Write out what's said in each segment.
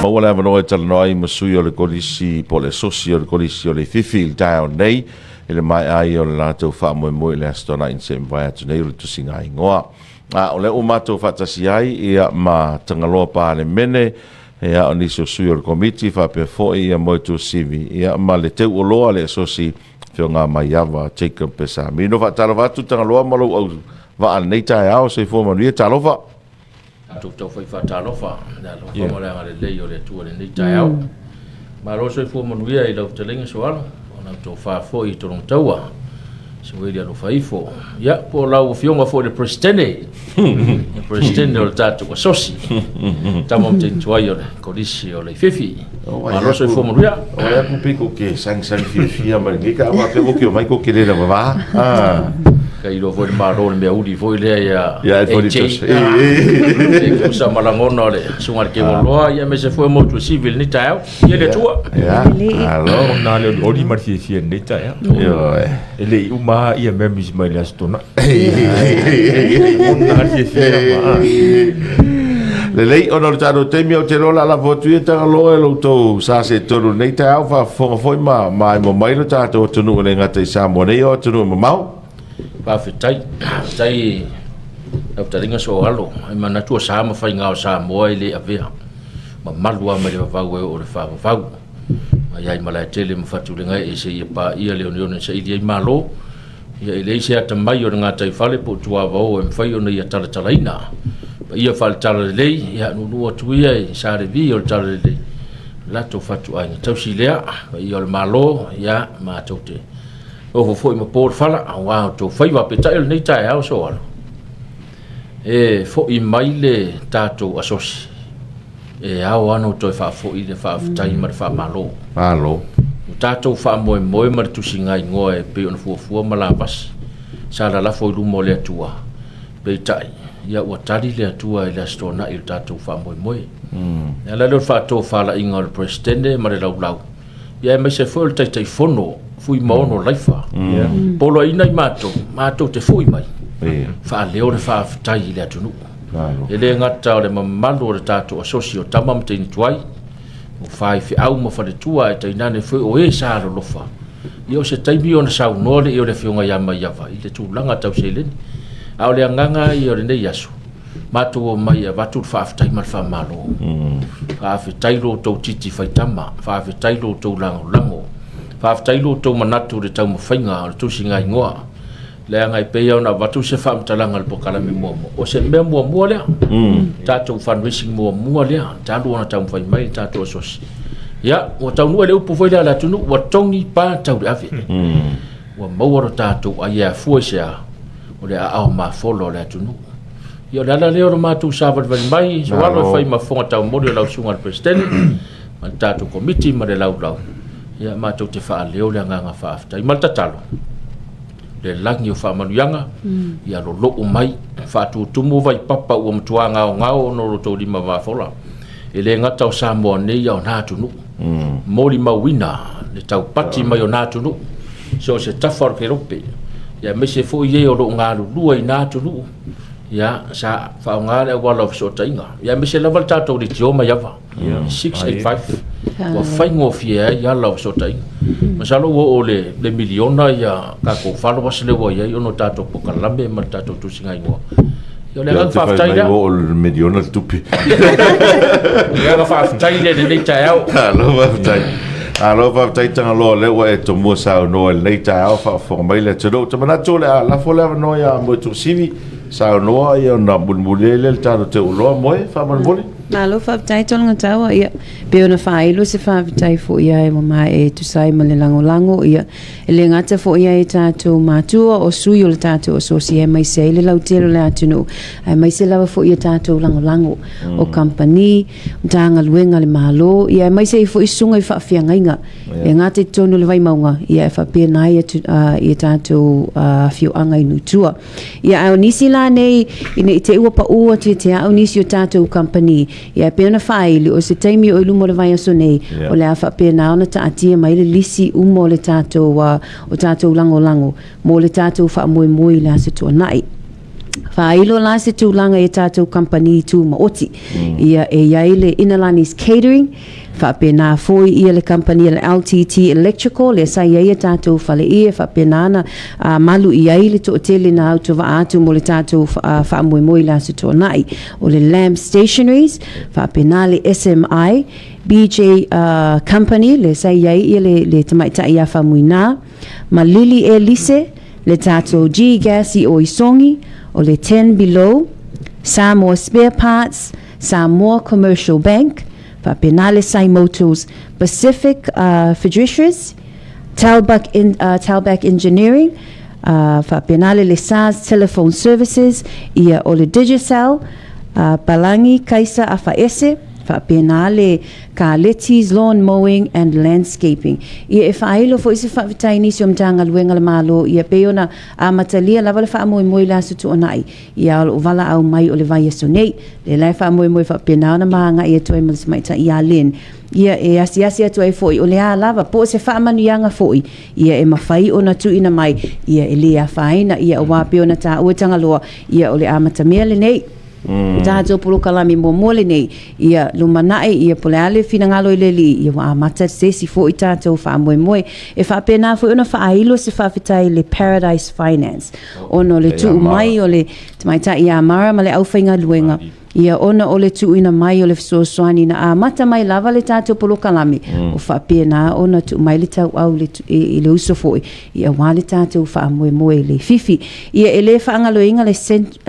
Maua le avanoa e talanoa ai ma sui o le Kolisi po o le Asosi o le Kolisi o Leififi i le taeao nei i le maea ai o le latou faamoemoe i le Aso Toonai na se i mavae atu nei o le tusiga igoa. A o lea ua matou faatasi ai ia ma Tagaloa Palemene, ia o nisi o sui o le Komiti faapea foi ia Moe Tuasivi ia ma le teuoloa le Asosi Afioga Maiava Jacob Pesamino. Faatalofa atu Tagaloa ma lou auvaa i lenei taeao, soifua manuia, talofa. Tatou taufai faatalofa i le alofa ma le agalelei o le Atua i lenei taeao. Malo le soifua manuia i lau fetalaiga Soalo, o lau tofa foi i Tologataua, Seueli alofa ifo. Ia, po o lau afioga foi i le Peresetene, le Peresetene o le tatou Asosi, tama ma teine tuai o le Kolisi o Leififi. Malo le soifua manuia. O ai aku pe ko ke sagisagi fiafia mai lenei ka faapea ko ke omai ko ke le lava va. Ah. Ka iloa foi le Malo le mea uli foi lea ia Ia e foi AJ. Se kusa ma lagona o le susuga i le Kevoloa, ia aemaise foi o Motu Sivi i lenei taeao. Ia le Atua. Ia, alo. Ona le olioli ma le fiafia i lenei taeao. Ioe. E le i uma lava ia memories mai le Aso Toonai. Ona le fiafia ma. Lelei, ona o le tatou taimi, ou te iloa o le a lafo atu ia Tagaloa e lo outou sa se tonu i lenei taeao, faafofoga foi ma maimoa mai lo tatou atunuu e le gata i Samoa nei, o atunuu e mamao. Faafetai, faafetai i lau taliga Soalo. E manatu o sa ma faiga o Samoa e le avea. Mamalu lava mai le vavau e oo i le faavavau. Mai ai Malaetele ma Fatulegaee seia paia le oneone e saili ai Malo. Ia e leai se atamai o le gataifale po o tuavao e mafai ona ia talatalaina. Paia faale-talalelei, ia nuunuu atu ia i Salevi o le Talalelei, latou fatuaiga tausi lea. Paia o le Malo, ia matou te nofo foi ma po le fala aua outou faiva. Peitai o lenei taeao Soalo, e foi mai le tatou asosi, e ao lava ona toe faafoi le faafetai ma le faamalo. Malo. Ua tatou faamoemoe ma le tusiga igoa e pei ona fuafua ma lavasi sa lalafo i luma o le Atua, peitai, ia ua tali le Atua i le Aso Toonai o le tatou faamoemoe. E ala lea o le faatofalaiga o le Peresetene ma le laulau, ia aemaise foi o le Taitaifono Fuimaono Laifa. Poloaiina i matou, matou te foi mai, faaleo le faafetai i le atunuu. E le gata o le mamalu o le tatou asosi o tama ma teine tuai, o faifeau ma faletua ae tainane foi o e sa alolofa. Ia o se taimi ona saunoa lea o le Afioga ia Maiava i le tulaga tau seleni. A o le agaga ia o lenei aso, matou omai e avatu le faafetai ma le faamalo. Faafetai lo outou titi faitama, faafetai lo outou lagolago, faafetai lo outou manatu i le taumafaiga o le tusiga igoa. Leaga e pei ona avatu se faamatalaga i le polokalame muamua, o se mea muamua lea, tatou fundraising muamua lea, talu ona taumafai mai le tatou asosi. Ia, ua taunuu i le upu foi lea a le atunuu, ua togi pa tau le ave. Ua maua lo tatou ai e afua i se a? O le aao mafola o le atunuu. Ia, o le ala lea o le matou savalivali mai, Soalo e fai ma fofoga taumoli o lau susuga i le Peresetene, ma le tatou Komiti ma le laulau, ia matou te faaleo le agaga faafetai ma le tatalo. Le lagi o faamanuiaga, ia lolou mai, faatutumu vaipapa ua matua gaogao ona o lo outou lima mafola. E le gata o Samoa nei a o na atunuu. Molimauina le taupati mai o na atunuu, so o se tafa o le kelope, ia aemaise foi e o lo o galulue i na atunuu, ia sa faaaoga le auala o fesootaiga, ia aemaise lava le tatou leitio mai Ava. 685 ua faigofie ai ala o fesootaiga. Masalo ua oo le le miliona ia tatou followers lea ua i ai ona o tatou polokalame ma le tatou tusiga igoa. Ia o le agaga faafetai lea. Ua oo le miliona le tupe. O le agaga faafetai lea i lenei taeao. Malo faafetai. Malo faafetai Tagaloa, lea ua e tomua saunoa i lenei taeao, faafofoga mai le atunuu. Ou te manatu o le a lafo le avanoa ia Moetuasivi saunoa ia ona mulimuli ai lea le tatou teuloa. Moe, faamolemole. Malo faafetai Tologataua, ia pei ona faailo se faafetai foi ia e mamae e tusa ai ma le lagolago, ia e le gata foi ia e tatou matua o sui o le tatou asosi aemaise ai le lautele o le atunuu, aemaise lava foi ia tatou lagolago o kamupani, Matagaluega a le Malo, ia aemaise ai foi susuga i faafeagaiga. E gata i totonu o le Vaimauga, ia e faapena ai ia tatou afioaga i nuu tua. Ia, a o nisi la nei, ina i te i ua pau atu ia te au nisi o tatou kamupani, ia e pei ona faaili, o se taimi o i luma o le vaiaso nei, o le a faapena ona taatia mai le lisi uma o le tatou, o tatou lagolago mo le tatou faamoemoe i le Aso Toonai. Faailo la se tulaga i a tatou kamupani tumaoti. Ia e i ai le Inalani's Catering, faapena foi ia le kamupani a le LTT Electrical lea sa i ai a tatou faleie, faapena ona malu i ai le toatele na autovaa atu mo le tatou faamoemoe i le Aso Toonai. O le Lamb Stationaries, faapena le SMI, BJ Company lea sa i ai ia le tamaitai ia Faumuina, ma Lily Elise, le tatou G-Gas i Oisogi, o le Ten Below, Samoa Spare Parts, Samoa Commercial Bank, faapena le Sai Motors, Pacific Fidrishers, Talbuck Talback Engineering, faapena le Lesars Telephone Services, ia o le Digicel, Palangi Kaisa Afaese, faapena le Carletti's Lawn Mowing and Landscaping. Ia e faailo foi se faafetai i nisi o Matagaluega a le Malo ia pei ona amatalia lava le faamoemoe i le Aso Tuanai ia o loo valaau mai o le vaiaso nei. Lea la e faamoemoe faapena ona ma agai atu ai ma le tamaitai ia Len. Ia e asiasi atu ai foi o le a lava po o se faamanuiaga foi ia e mafai ona tuuina mai ia e le afaina ia aua pei ona taua e Tagaloa ia o le amatamea lenei. Tatou polokalame muamua lenei, ia lumanai, ia po o le a le finagalo i le Alii, ia ua amata se isi foi tatou faamoemoe. E faapena foi ona faailo se faafetai i le Paradise Finance, ona o le tuu mai o le tamaitai ia Mara ma le aufaigaluega, ia ona o le tuuina mai o le fesoasoani na amata mai lava le tatou polokalame, o faapena ona tuu mai le tauau i le uso foi, ia aua le tatou faamoemoe i le fifi. Ia e le faagaloina le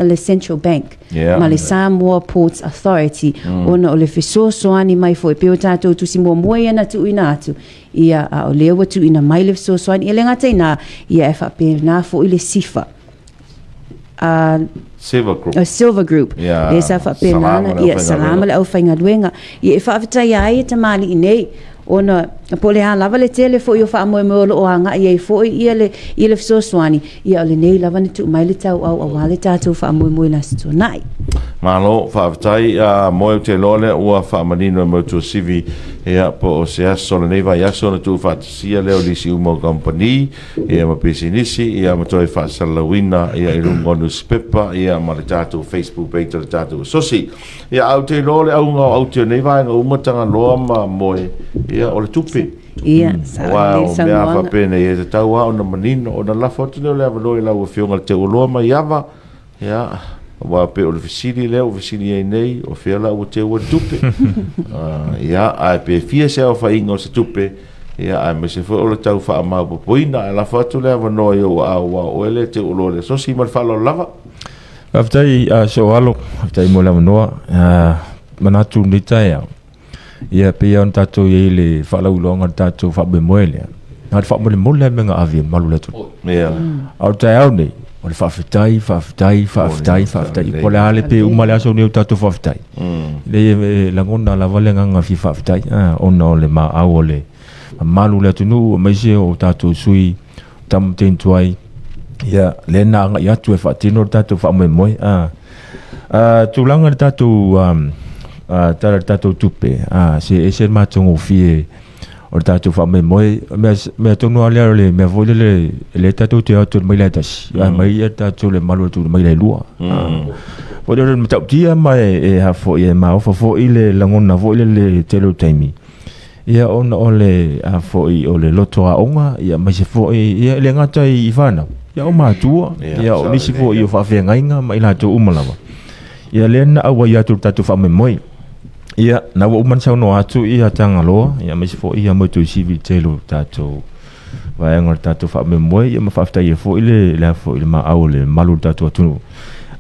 le Central Bank yeah. ma le Samoa Ports Authority mm. ona o le fesoasoani mai foi pei o tatou tusi muamua ia na tuuina atu ia a o lea ua tuuina mai le fesoasoani e le gata i nā ia e faapena foi le sifa Silver Group. Silver Group. Yeah. Le sa faapena na, ia salama le aufaigaluega. Ia e faafetaia ai e tamalii nei ona po o le a lava le tele foi o faamoemoe o lo o agai ai foi ia le, ia le fesoasoani, ia o lenei lava na tuu mai le tauau aua le tatou faamoemoe i le Aso Toonai. Malo, faafetai a moe ou te iloa lea ua faamanino e Mautuasivi ia po o se aso lenei vaiaso ona tuufaatasia lea o lisi uma o kamupani ia ma pisinisi ia ma toe faasalalauina ia i luga o nusipepa ia ma le tatou Facebook page o le tatou asosi. Ia, ae ou te iloa o le auga o aute o nei vaega uma, Tagaloa ma Moe, ia, o le tupe. Ia, sao Aua lelei o mea saunoaga. faapenei, e tatau lava ona manino, ona lafo atu lea o le avanoa i lau Afioga i le Teualoa Maiava, ia, aua pei o le fesili lea ua fesili ai nei, o fea la ua teu ai le tupe? Ah, ia, ae pe fia se aofaiga o se tupe, ia, aemaise foi o le tau faamaopoopoina, ae lafo atu le avanoa i ou aao, aua o oe lea e teualoa i le asosi ma le faaaloalo lava. Faafetai Soalo, faafetai mo le avanoa. Manatu lenei taeao, ia pei ona tatou i ai le faalauiloaga o le tatou faamoemoe lea. Na o le faamolemole lava mea na ave e malu le atunuu. Yeah. A o le taeao nei, o le faafetai, faafetai, faafetai, faafetai. Po o le a le pe uma le aso nei o tatou faafetai. Leai e lagona lava le agaga fia faafetai ona o le maau o le mamalu o le atunuu aemaise o tatou sui tama teine tuai ia lea na agai atu e faatino le tatou faamoemoe a a tulaga le tatou um, a tala le tatou tupe a se ese le matagofie o le tatou faamoemoe mea mea tonu lava lea o le mea foi lele lea tatou te o atu i le maila e tasi mm. mai ia tatou le malu atu i le maila e lua mm. Foi lele matautia ma e, e ha foi e maofa foi le lagona foi lele tele o taimi Ia ona o le a foi o le loto aoga ia aemaise foi ia e le gata i fanau ia o matua ia o nisi foi o faafeagaiga ma i latou uma lava. Ia lea na auai atu le tatou faamoemoe. Ia na ua uma ona saunoa atu ia Tagaloa ia aemaise foi ia Moetuisivi i le tele o tatou vaega o le tatou faamoemoe ia ma faafetai ai foi le le a foi le maau o le malu o le tatou atunuu.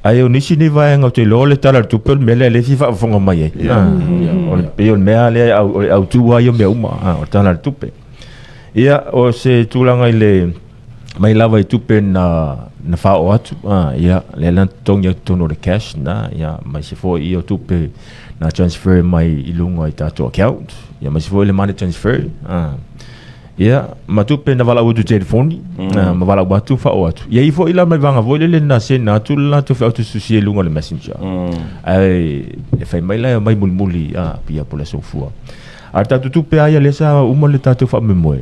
Ae o nisi nei vaega ou te iloa o le Tala o le Tupe o le mea lea lea e fia faafofoga mai ai. O le pei o le mea lea o le autu lava ia o mea uma, o le Tala o le Tupe. Ia, o se tulaga i le mai lava i tupe na na faaoo atu, ia, lea la na totogi atu i totonu o le cash na, ia, aemaise foi ia o tupe na transfer mai i luga i tatou account, ia aemaise foi le money transfer. Ia, ma tupe na valaau atu i telefoni, ma valaau atu, faaoo atu. Ia i foi la ma le vaega foi lele na send atu le latou feau tusitusia i luga o le messenger. Ae e fai mai la e omai mulimuli, a, pia po o le aso fua. A o le tatou tupe lava ia lea sa uma le tatou faamoemoe,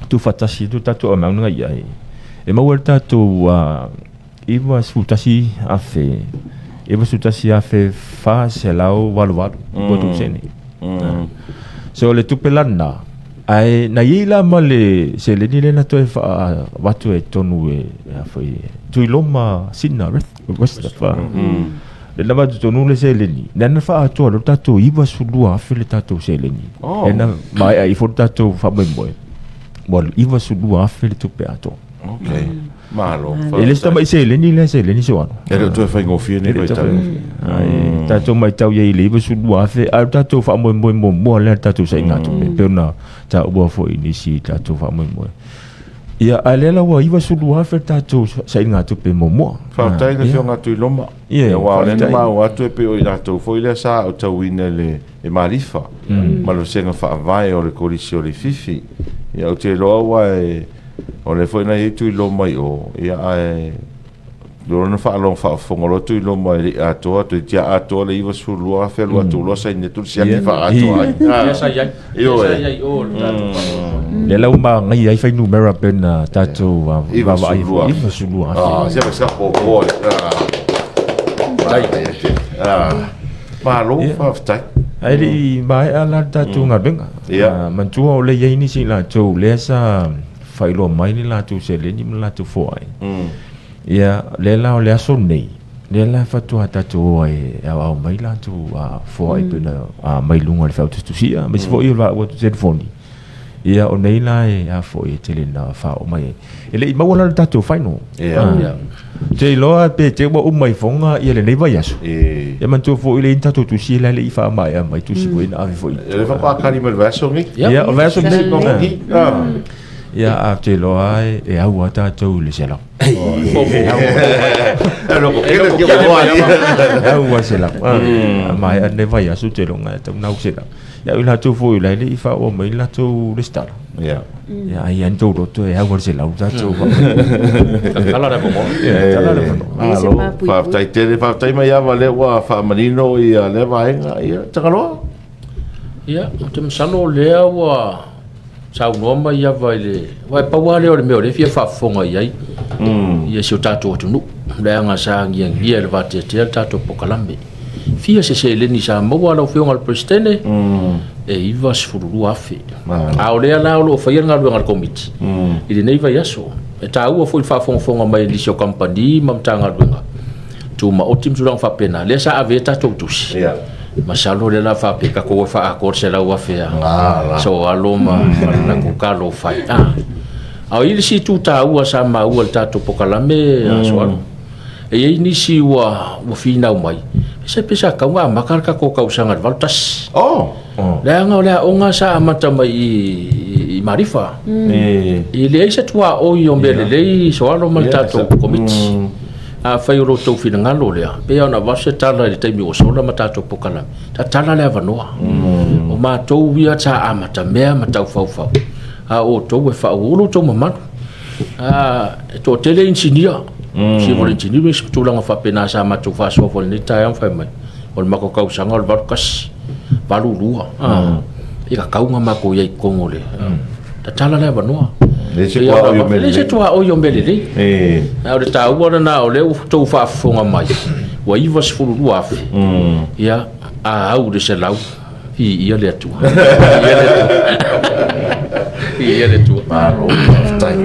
tuufaatasi atu le tatou amount na i ai, e maua ai le tatou 91,000, 91,488 tou sene. So le tupe la lena, ae na i ai la ma le seleni lea na toe faaavatu ai i totonu e a foi e Tuiloma Sina Westaf. Lea na avatu tonu le seleni, lea na faaatoa loa le tatou 92,000 le tatou seleni. Lea na maea ifo le tatou faamoemoe, ua 92,000 le tupe atoa. Okay. Malo. E le o se tamai seleni lea seleni Soano. E le o toe faigofie nei vaitau. Ai, tatou matau i ai i le 92,000, a o le tatou faamoemoe muamua lea le tatou saigatupe, pei ona taua foi i nisi tatou faamoemoe. Ia, a lea la ua 92,000 le tatou saigatupe muamua. Faafetai i le Afioga ia Tuiloma. Ia, aua o lea na faafetai. maua atu e pei o i latou foi lea sa aotauina i le e Malifa ma le vasega faavae o le Kolisi o Leififi. Ia ou te iloa aua e o lea foi na i ai Tuiloma i o, ia ae o lona faalogo faafofoga loa Tuiloma e le i atoa, toeitiiti a atoa le 92,000 alu atu loa saini atu le siaki faaatoa ai. Lea sa i ai. Ioe. Lea sa i ai o le tatou faamoemoe. Lea la ua magaia ai fuainumera pei ona tatou vaavaai foi, 92,000. 92,000. Ah, sia sa popo. Ah. Ah. Malo, faafetai. Ae le i maea la le tatou galuega. Manatua o lea e i ai nisi i latou lea sa faailoa mai le latou seleni ma le latou foai. Ia, lea la o le aso lenei, lea la faatoa tatou o ai e aoao mai latou foai pei ona mai luga o le feautusitusia, aemaise foi o le vaau atu i telefoni. Ia, o nei la e a foi e tele ina faaoo mai ai. E le i maua la le tatou final. Ia. Ou te iloa pe te ua uma ifoga ia lenei vaiaso. Ia manatua foi le i ni tatou tusi la e le i faamaea mai tusi foi na ave foi. E le faapakali mai le vaiaso lenei. Ia, o le vaiaso lenei. Ia. Ia, a ou te iloa e au lava tatou i le 100. E au lava i le 100. A maea lenei vaiaso ou te iloa e tatau ona au le 100. Ia o i latou foi la e le i faaoo mai le latou resitala. Ia. Ia ai lava ni tou loto e au lava i le 100 tatou. Tatala le avanoa. Tatala le avanoa. Malo, faafetai tele, faafetai Maiava lea ua faamanino ia lea vaega. Ia, Tagaloa. Ia, ou te masalo o lea ua saunoa Maiava i le... Aua e pau lava lea o le mea o lea e fia faafofoga i ai ia si o tatou atunuu, leaga sa agiagia e le vateatea le tatou polokalame. Fia se seleni sa maua lau Afioga i le Peresetene? E 92,000. A o lea la o lo o faia le galuega a le Komiti i lenei vaiaso. E taua foi le faafogafoga mai a nisi o kamupani ma Matagaluega Tumaoti ma tulaga faapena, lea sa ave ai tatou tusi. Masalo lea la faapea tatou o e faaatoa le 100,000 a Soalo ma le latou talo fai. A o i ai le isi itu taua sa maua i le tatou polokalame a Soalo. E i ai nisi ua finau mai, se pe sa tatau ona amata le tatou tausaga i le 81. Oh! Leaga o le aoga sa amata mai i Malifa. E leai se tuaoi o mea lelei Soalo ma le tatou Komiti. Afai o lo outou finagalo lea, pei lava ona avatu se tala i le taimi ua sola ma tatou polokalame, tatala le avanoa. O matou ia sa amatamea ma taufaufau, a o outou e faauu lo outou mamalu. E toatele inisinia, civil engineering ma tulaga faapena sa matou faasoa foi i lenei taeao ma fai mai, o le matou tausaga o le 81, 82, e tatau ona matou i ai i totonu o le tatala le avanoa. E le se tuaoi o mea lelei. A o le taua lena o lea ua outou faafofoga mai, ua 92,000, ia, a au i le 100, Viia le Atua. Viia le Atua. Malo, faafetai.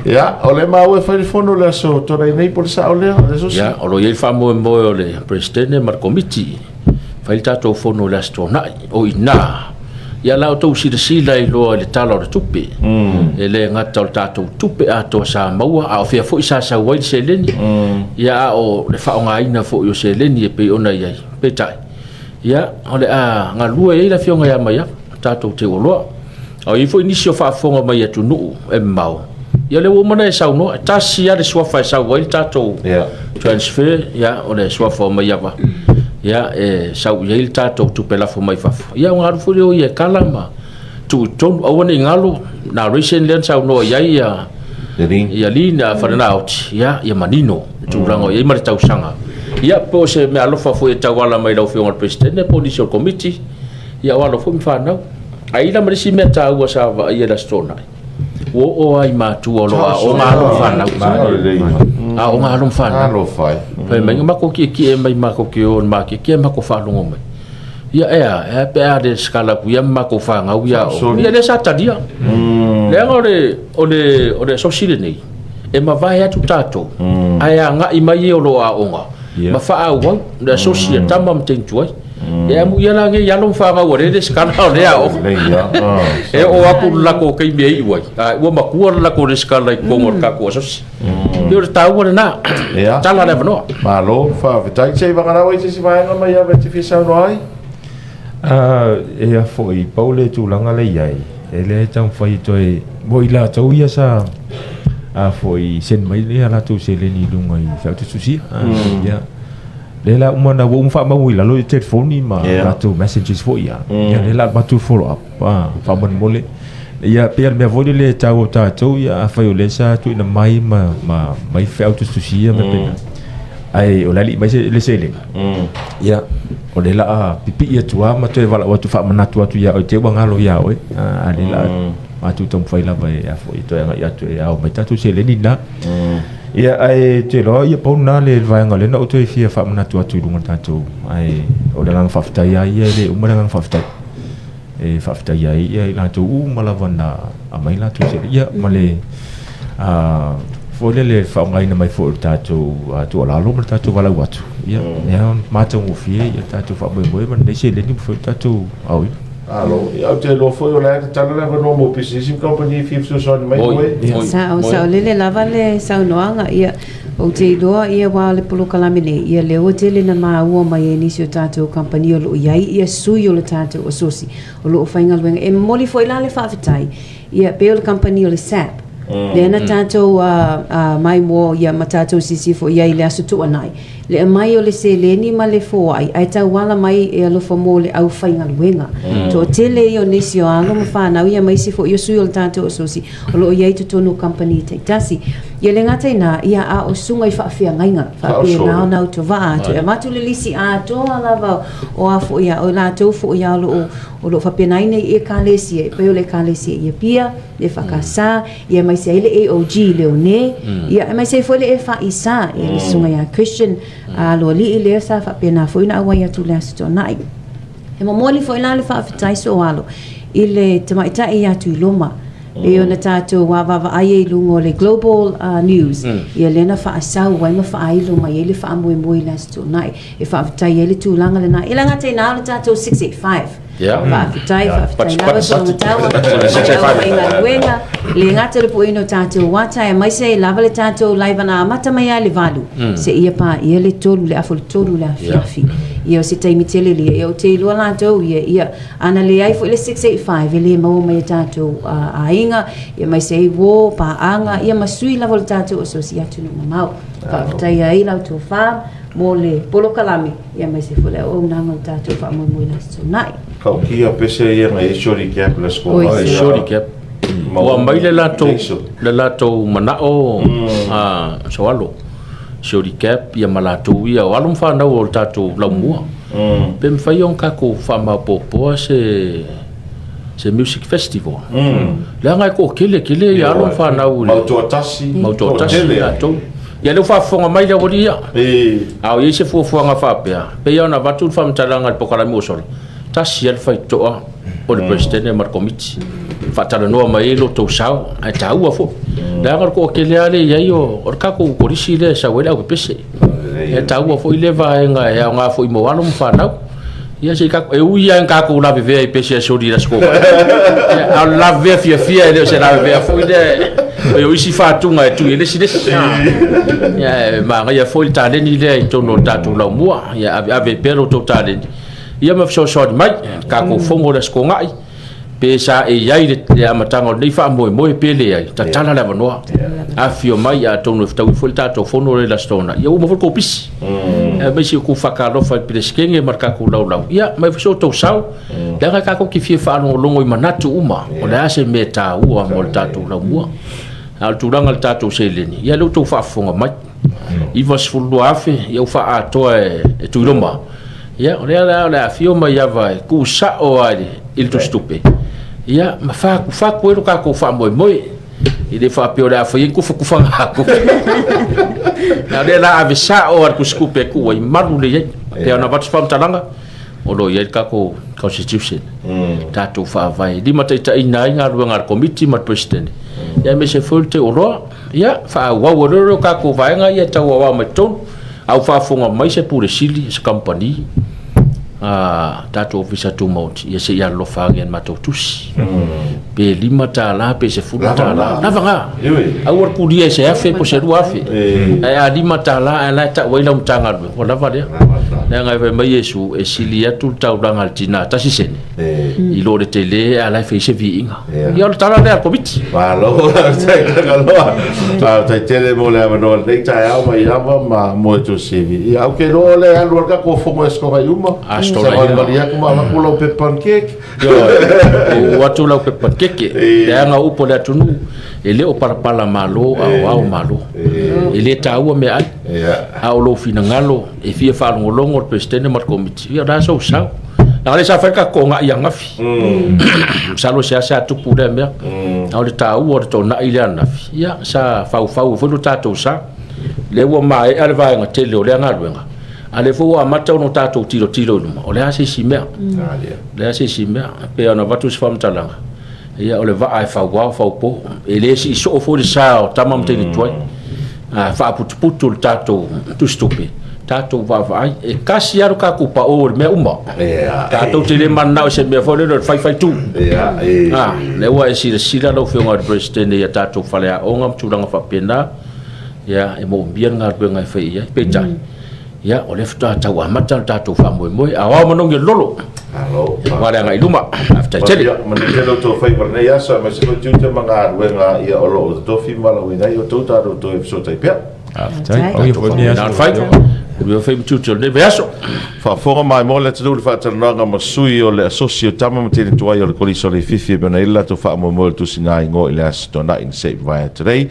Ia, o lea maua e fai le fono le aso Toonai nei po o le sao lea, le aso Ia, o lo o i ai le faamoemoe o le Peresetene ma le Komiti, fai le tatou fono i le aso Toonai. O i ina, ia la outou silasila ai loa i le Tala o le Tupe. E le gata o le tatou tupe atoa sa maua, a o fea foi sa sau ai le seleni, ia a o le faaaogaina foi o seleni e pei ona i ai. Peitai, Ia, o le a galue ai le Afioga ia Maiava, tatou te oloa. A o i ai foi nisi o faafofoga mai atunuu e mamao, ia lea ua uma ona e saunoa, e tasi lava le suafa e sau ai le tatou transfer, ia, o le suafa o Maiava, ia, e sau i ai le tatou tupe lafo mai fafo. Ia, ona alu foi lea o ia e kala ma tuu i totonu, aua ne i galo, narration lea na saunoa i ai ia ia Lin Falenaoti, ia, ia manino le tulaga o i ai ma le tausaga. Ia, po o se meaalofa foi e tauala mai i lau Afioga i le Peresetene po o nisi o le Komiti, ia o alo foi ma fanau. Ae i ai la ma le isi mea taua sa vaaia i le Aso Toonai, ua oo lava i matua o lo o aoga alo ma fanau. Aoga alo ma fanau. Alofa e. Fai mai, makou kiekie mai makou ke o i le maketi ae makou faalogo mai. Ia e a, e a pe a le lesitala atu ia ma matou fanau ia aoga. Ia lea sa talia. Leaga o le, o le, o le asosi lenei, e mavae atu tatou, ae agai mai e o lo o aoga, ma faaauau le asosi a tama ma teine tuai. E amuia la nei alo ma fanau ua le lesitala o lea aoga. E oo atu le latou taimi e iu ai, a ua matua le latou lesitala i totonu o le tatou asosi. Pei o le taua lena. Tala le avanoa. Malo, faafetai. Se i vagana ai se isi vaega mai ava e te fia saunoa ai? E a foi, pau le tulaga lea i ai, e le taumafai e toe, mo i latou ia sa a foi send mai le latou seleni i luga i feaututusia. Ia. Lea la uma na ua uma faamau i lalo i telefoni ma latou messages foi ia. Ia lea la avatu follow up faamolemole. Ia pei o le mea foi lele e taua o tatou ia afai o lea sa tuuina mai ma ma mai feau tusitusia ma pena. Ai o le alii mai se le seleni. Ia o le la pipii atu lava ma toe valaau atu faamanatu atu ia oe te ua galo ia oe. A le la matou taumafai lava e a foi toe agai atu e ao mai tatou seleni na. Ia ae te iloa ia pau lena le vaega lea na ou toe fia faamanatu atu i luga o le tatou ae o le agaga faafetai lava ia e le uma le agaga faafetai. E faafetai ai ia i latou uma lava na aumai latou seleni ia ma le foi lele faaaogaina mai foi o le tatou tuualalo ma le tatou valaau atu ia lea matagofie ia le tatou faamoemoe ma lenei seleni ua mafai ona tatou aoina. Malo, ia ou te iloa foi o la e tatala le avanoa mo pisinisi ma kamupani e fia fesoasoani mai moe. Sao, saolele lava le saunoaga, ia, ou te iloa, ia, aua o le polokalame nei, ia, lea ua tele na maua mai e nisi o tatou kamupani o lo o i ai ia sui o le tatou asosi o lo o faigaluega. E momoli foi la le faafetai, ia, pei o le kamupani o le SAP, lea na tatou mai mo, ia, ma tatou silasila foi i ai i le Aso Tuanai, Le aumai o le seleni ma le foai ae tauala mai e alofa mo le aufaigaluega. Toatele ia o nisi o alo ma fanau ia ma isi foi o sui o le tatou asosi o lo o i ai i totonu o kamupani taitasi. Ia le gata i na, ia a o susuga i faafeagaiga faapena ona autovaa atu e avatu le lisi atoa lava o a foi a o latou foi a o lo o o lo o faapena i ekalesia e pei o le ekalesia i Apia, le EFKS, Ia aemaise ai le AOG i Leone, ia aemaise ai foi le EFIS, ia le susuga ia Christian Aloalii lea sa faapena foi ona auai atu i le Aso Toonai. E momoli foi la le faafetai soalo i le tamaitai ia Tuiloma, pei ona tatou vaavaai ai i luga o le Global News, ia lea na faasau ai ma faailo mai ai le faamoemoe i le Aso Toonai e faafetai ai le tulaga lena. E le gata i lena o le tatou 685. Faafetai, faafetai lava Sogatau galuega, le gata le pueina o tatou ata aemaise ai lava le tatou live na amata mai lava i le 8 seia paia le 3 le afa o le 3 le afiafi. Ia o se taimi tele lia, ia ou te iloa latou ia, ia ana leai foi le 685 e le maua mai e tatou aiga, ia aemaise ai uo, paaga, ia ma sui lava o le tatou asosi i atunuu mamao. Faafetai ai la outou fa mo le polokalame ia aemaise foi le auaunaga o le tatou faamoemoe i le Aso Toonai. Tautia pese ia na i Shorty Cap le score. Oi, Shorty Cap. Ua mai le latou le latou manao a Soalo. Shorty Cap ia ma latou ia o alo ma fanau o le tatou laumua. Pe mafai ona tatou faamaopoopoa se se music festival. Leaga e toatele tele ia alo ma fanau i le Mautoatasi, Mautoatasi latou. Ia lea ua faafofoga mai le aualii ia. A o i ai se fuafuaga faapea, pei lava ona avatu le faamatalaga i le polokalame ua sola, tasi lava le faitotoa o le Peresetene ma le Komiti. Faatalanoa mai ai lo outou sao, ae taua foi. Leaga o le toatele lava lea e i ai o le tatou Kolisi lea e sau ai le aupepese. E taua foi lea vaega e aoga foi mo alo ma fanau. Ia se i tatou, e ui lava ina tatou lavevea i pese a soli i le Aso Toonai, a o le lavevea fiafia e le o se lavevea foi lea e o isi fatuga e tui e le isi le isi. Ia e manaia foi le taleni lea i totonu o le tatou laumua. Ia aveave pea lo outou taleni ia ma fesoasoani mai le tatou fono i le Aso Toonai. Pe sa e i ai i le amataga o lenei faamoemoe pe leai, tatala le avanoa. Afifio mai atonu e fetaui foi le tatou fono lea i le Aso Toonai, ia ua uma foi le tou pisi. Aemaise o kou faatalofa i le Peresetene ma le tatou laulau, ia aumai foi so outou sao, leaga tatou te fia faalogologo i manatu uma, o le a se mea e taua mo le tatou laumua. A o le tulaga i le tatou seleni, ia lea ua outou faafofoga mai, $92,000 ia ua faaatoa e Tuiloma. Ia, o lea la o le a afio mai Ava e tuusao lava i le tusitupe, ia, ma fatufatu ai lo tatou faamoemoe. E le faapea o le a fai ai tufatufaga tupe. Na o lea la ave sao a le tusitupe e tuu ai malu lelei ai. Pei ona avatu se faamatalaga, o lo o i ai le tatou constitution, tatou faavae e limataitaiina ai galuega a le Komiti ma le Peresetene, ia aemaise foi le teuoloa. Ia, faaauau ai loa lea o tatou vaega ia e tau aoao mai totonu. A ua faafofoga mai se Pule Sili o se kamupani, a tatou Ofisa Tumaoti, ia se i alolofa ane i le matou tusi. Pe $5 pe $10, lava na. Aua le kulia i se $1,000 po o se $2,000. Ae a $5 ae la e tau ai lau Matagaluega, ua lava lea. Leaga e fai mai Iesu, e sili atu le taulaga a le tina tasi sene, i lo le tele ae la e fai se viiga. Ia o le tala lea a le Komiti. Malo, faafetai Tagaloa. Faafetai tele mo le avanoa i lenei taeao mai lava ma mo e tusivi. Ia, ou te iloa o le alu a le tatou fono i Aso Toonai uma. Aso Toonai. Savalivali atu ma avatu lau pepa pancake. Ioe, uu atu lau pepa pancake. Leaga o upu a le atunuu, e le o palapala malo a o ao malo. E le taua meaai. A o lou finagalo e fia faalogologo le Peresetene ma le Komiti, ia o le a sou sao. Leaga o lea sa fai le tatou toonai ananafi. Masalo e seasea tupu lea mea. A o le taua o le toonai lea ananafi, ia sa faufau ai foi lo tatou sa. Lea ua maea le vaega tele o lea galuega, a o lea foi ua amata ona tatou tilotilo i luma, o le a se isi mea? O le a se isi mea? E pei ona avatu se faamatalaga, ia o le vaa e fauao faupo. E le sii soo foi le sa o tama ma teine tuai. A faaputuputu le tatou tusitupe, tatou vaavaai. E tasi lava lo tatou pao i le mea uma. Tatou te le mananao i se mea foi lele o le faifaitu. A, lea ua e silasila lau Afioga i le Peresetene i a tatou faleaoga ma tulaga faapena, ia, e moomia le galuega e fai i ai. Peitai, ia, o lea faatoa tau amata le tatou faamoemoe. Aoao manogi o le lolo. Malo. Aua le agai i luma. Faafetai tele. Ia, manuia tele outou faiva i lenei aso, aemaise foi tiute ma galuega ia o lo o totofi ma valaauina ai outou, tatou toe fesootai pea. Faafetai. Au ia foi lenei aso. Fai. Manuia fai ma tiute o lenei vaiaso. Faafofoga maimoa le atunuu i le faatalanoaga ma sui o le Asosi o Tama ma Teine Tuai o le Kolisi o Leififi e pei ona i ai le latou faamoemoe o le tusiga igoa i le Aso Toonai na se i mavae atu nei.